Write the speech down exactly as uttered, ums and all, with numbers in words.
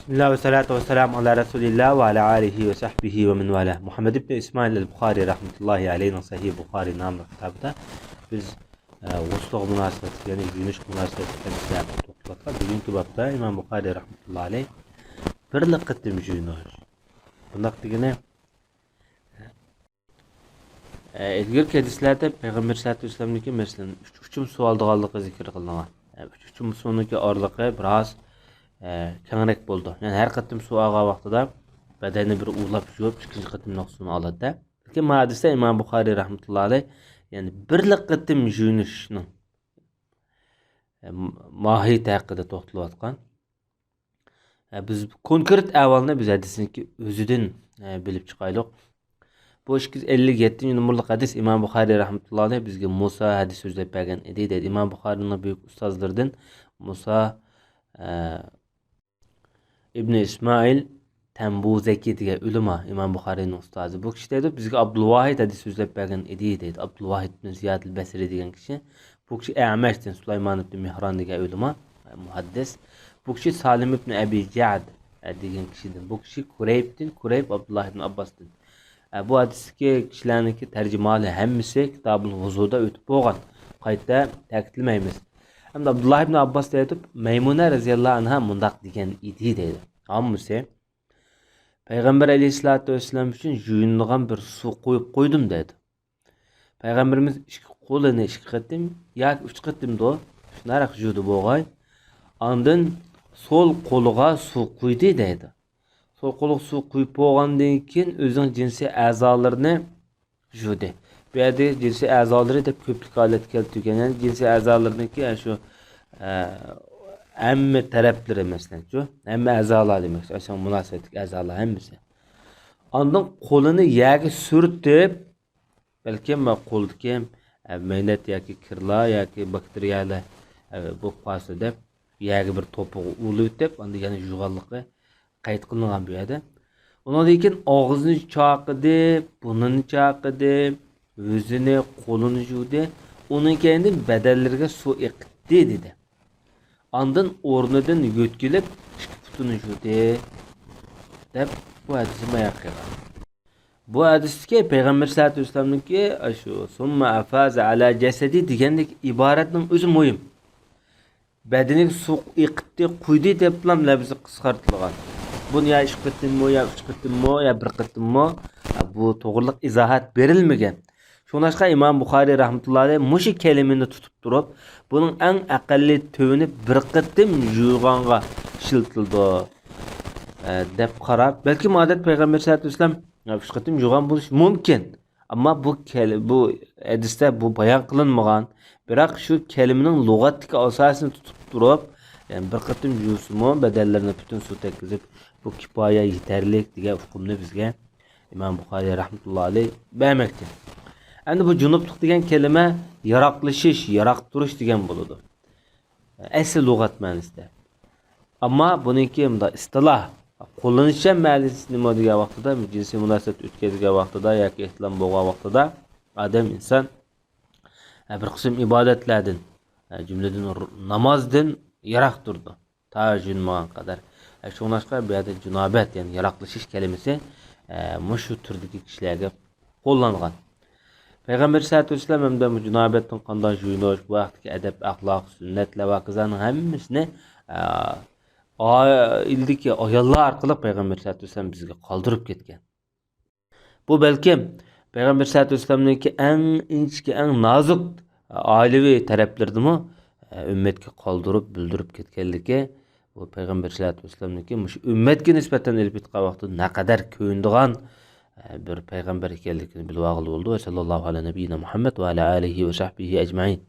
بىسمىللا ۋەسسالاتۇ ۋەسسالامۇ ئالا رەسۇلىللا ۋە ئالا ئالىھى ۋە سەھبىھى ۋە مەن ۋالا. مۇھەممەد ئىبنى ئىسمائىل ئەل بۇخارى رەھمەتۇللاھى ئەلەيھىنىڭ سەھىھ بۇخارى ناملىق كىتابىدا بىز، ئە، غۇسلغا مۇناسىۋەتلىك، يەنى يۇيۇنۇشقا مۇناسىۋەتلىك ھەدىسلەرنى توختىلىۋاتقان. بۈگۈنكى بابتا ئىمام بۇخارى رەھمەتۇللاھى ئەلەيھ بىرلا قېتىم يۇيۇنۇش. بۇنداق دېگىنى، ئە، ئىلگىرىكى ھەدىسلەردە پەيغەمبەر سەللەللاھۇ ئەلەيھى ۋەسەللەمنىڭكى، مەسىلەن، ئۈچ ئۇچۇم سۇ ئالىدىغانلىقى زىكىر قىلىنغان. ئە، ئۈچ ئۇچۇم سۇنىڭكى ئارىلىقى بىراز، ئە، كەڭرەك بولىدۇ. يەنى ھەر قېتىم سۇ ئالغان ۋاقتىدا بەدەننى بىر ئۇۋىلاپ يۇيۇپ، ئىككىنچى قېتىملىق سۇنى ئالىدۇ. لېكىن ما ھەدىستە ئىمام بۇخارىي رەھمەتۇللاھى ئەلەيھ، يەنى بىرلا قېتىم يۇيۇنۇشنىڭ، ئە، ماھىيىتى ھەققىدە توختىلىۋاتقان. ئە، بىز كونكرېت ئەھۋالنى بىز ھەدىسنىڭكى ئۆزىدىن، ئە، بىلىپ چىقايلۇق. بۇ ئىككى يۈز ئەللىك يەتتىنچى نومۇرلۇق ھەدىس ئىمام بۇخارىي رەھمەتۇللاھى ئەلەيھ بىزگە مۇسا ھەدىس سۆزلەپ بەرگەن ئىدى، دەيدۇ. ئىمام بۇخارىينىڭ بۈيۈك ئۇستازلىرىدىن مۇسا، ئە، ئىبنى ئىسمائىل تەنبۇزەكى دېگەن ئۆلىما، ئىمام بۇخارىينىڭ ئۇستازى. بۇ كىشى دەيدۇ، بىزگە ئابدۇلۋاھىد ھەدىس سۆزلەپ بەرگەن ئىدى، دەيدۇ. ئابدۇلۋاھىد ئىبن زىياد ئەل بەسرى دېگەن كىشى. بۇ كىشى ئەمەشتىن، سۇلايمان ئىبن مېھران دېگەن ئۆلىما، مۇھەددىس. بۇ كىشى سالىم ئىبن ئەبى جەد دېگەن كىشىدىن. بۇ كىشى كۇرەيبتىن، كۇرەيب ئابدۇللا ئىبن ئابباستىن. ئە، بۇ ھەدىستىكى كىشىلەرنىڭكى تەرجىمىھالى ھەممىسى كىتابۇل ۋۇزۇدا ئۆتۈپ بولغان. قايتا تەكىتلىمەيمىز. ئەمدى ئابدۇللا ئىبن ئابباس دەيدۇ، مەيمۇنە رەزىياللاھۇ ئەنھا مۇنداق دېگەن ئىدى دەيدۇ. ھاممىسى پەيغەمبەر ئەلەيھىسسالاتۇ ۋەسسالام ئۈچۈن يۇيۇنىدىغان بىر سۇ قويۇپ قويدۇم دەيدۇ. پەيغەمبىرىمىز ئىككى قولىنى ئىككى قېتىم ياكى ئۈچ قېتىمدۇ، شۇنداقراق يۇدى بولغاي. ئاندىن سول قولىغا سۇ قۇيدى دەيدۇ. سول قولىغا سۇ قۇيۇپ بولغاندىن كېيىن ئۆزىنىڭ جىنسىي ئەزالىرىنى يۇدى. بۇ يەردە جىنسىي ئەزالىرى دەپ كۆپلۈك ھالەتتە كەلتۈرگەن. يەنى جىنسىي ئەزالىرىنىڭكى، يەنى شۇ، ئە، ھەممە تەرەپلىرى، مەسىلەن، شۇ ھەممە ئەزالار دېمەك، شۇ مۇناسىۋەتلىك ئەزالار ھەممىسى. ئاندىن قولىنى يەرگە سۈرتۈپ، بەلكىم قولدىكى، ئە، مەينەت ياكى كىرلار ياكى باكتېرىيەلەر، ئە، بولۇپ قالسا دەپ، يەرگە بىر توپىغا ئۇۋۇلىۋېتىپ، ئاندىن يەنە يۇغانلىقى قەيت قىلىنغان بۇ يەردە. ئۇنىڭدىن كېيىن ئاغزىنى چاقىدى، بۇرنىنى چاقىدى، يۈزىنى، قولىنى يۇدى. ئۇنىڭ كەينىدىن بەدەنلىرىگە سۇ ئېقىتتى، دېدى. ئاندىن ئورنىدىن يۆتكىلىپ، ئىككى پۇتىنى يۇدى، دەپ بۇ ھەدىسنى بايان قىلغان. بۇ ھەدىستىكى پەيغەمبەر سەللەللاھۇ ئەلەيھى ۋەسەللەمنىڭكى ئاشۇ «سۇممە ئەفازە ئەلا جەسەدى» دېگەندىكى ئىبارەتنىڭ ئۆزى مۇھىم. بەدىنىگە سۇ ئېقىتتى، قۇيدى دەپلا لەپزى قىسقارتىلغان. بۇنى يا ئىككى قېتىممۇ، يا ئۈچ قېتىممۇ، يا بىر قېتىممۇ، بۇ توغرىلىق ئىزاھات بېرىلمىگەن. شۇڭلاشقا ئىمام بۇخارىي رەھمەتۇللاھى ئەلەيھ مۇشۇ كەلىمىنى تۇتۇپ تۇرۇپ، بۇنىڭ ئەڭ ئەقەللىي تۆۋىنى بىر قېتىم يۇيغانغا ئىشلىتىلىدۇ، ئە، دەپ قاراپ، بەلكىم ئادەت پەيغەمبەر سەللەللاھۇ ئەلەيھى ۋەسەللەم ئۈچ قېتىم يۇغان بولۇشى مۇمكىن. ئەمما بۇ كەل-، بۇ ھەدىستە بۇ بايان قىلىنمىغان، بىراق شۇ كەلىمىنىڭ لۇغەتتىكى ئاساسىنى تۇتۇپ تۇرۇپ، يەنى بىر قېتىم يۇسىمۇ بەدەنلىرىنى پۈتۈن سۇ تەگكۈزۈپ، بۇ كىپايە، يېتەرلىك دېگەن ئۇقۇمنى بىزگە ئىمام بۇخارىي رەھمەتۇللا ئەلەيھ بەرمەكتە. ئەمدى بۇ جۇنۇپلۇق دېگەن كەلىمە يىراقلىشىش، يىراق تۇرۇش دېگەن بولىدۇ. ئەسلى لۇغەت مەنىسىدە. ئەمما بۇنىڭكى مۇنداق ئىستىلاھ، قوللىنىشچان مەنىسى نېمە دېگەن ۋاقتىدا، جىنسىي مۇناسىۋەت ئۆتكۈزگەن ۋاقتىدا ياكى ئېھتىلام بولغان ۋاقتىدا ئادەم، ئىنسان، ئە، بىر قىسىم ئىبادەتلەردىن، ئە، جۈملىدىن ر-، نامازدىن يىراق تۇرىدۇ، تا يۇيۇنمىغان قەدەر. ئە، شۇڭلاشقا بۇ يەردە جۇنابەت، يەنى يىراقلىشىش كەلىمىسى، ئە، مۇشۇ تۈردىكى كىشىلەرگە قوللانغان. پەيغەمبەر سەللەللاھۇ ئەلەيھى ۋەسەللەم ھەمدە بۇ جۇنابەتتىن قانداق يۇيۇنۇش، بۇ ھەقتىكى ئەدەپ، ئەخلاق، سۈننەتلەر ۋە ھاكازانىڭ ھەممىسىنى، ئە، ئائىلىدىكى ئاياللار ئارقىلىق پەيغەمبەر سەللەللاھۇ ئەلەيھى ۋەسەللەم بىزگە قالدۇرۇپ كەتكەن. بۇ بەلكىم پەيغەمبەر سەللەللاھۇ ئەلەيھى ۋەسەللەمنىڭكى ئەڭ ئىنچىكە، ئەڭ نازۇك ئائىلىۋى تەرەپلىرىدىمۇ، ئە، ئۈممەتكە قالدۇرۇپ، بىلدۈرۈپ كەتكەنلىكى، بۇ پەيغەمبەر سەللەللاھۇ ئەلەيھى ۋەسەللەمنىڭكى مۇشۇ ئۈممەتكە نىسبەتەن ئېلىپ ئېيتقان ۋاقتىدا نەقەدەر كۆيۈنىدىغان، ئە، بىر پەيغەمبەر ئىكەنلىكىنى بىلىۋالغىلى بولىدۇ. ۋە سەللەللاھۇ ئەلا نەبىييىنا مۇھەممەد ۋە ئەلا ئالىھى ۋە سەھبىھى ئەجمەئىن.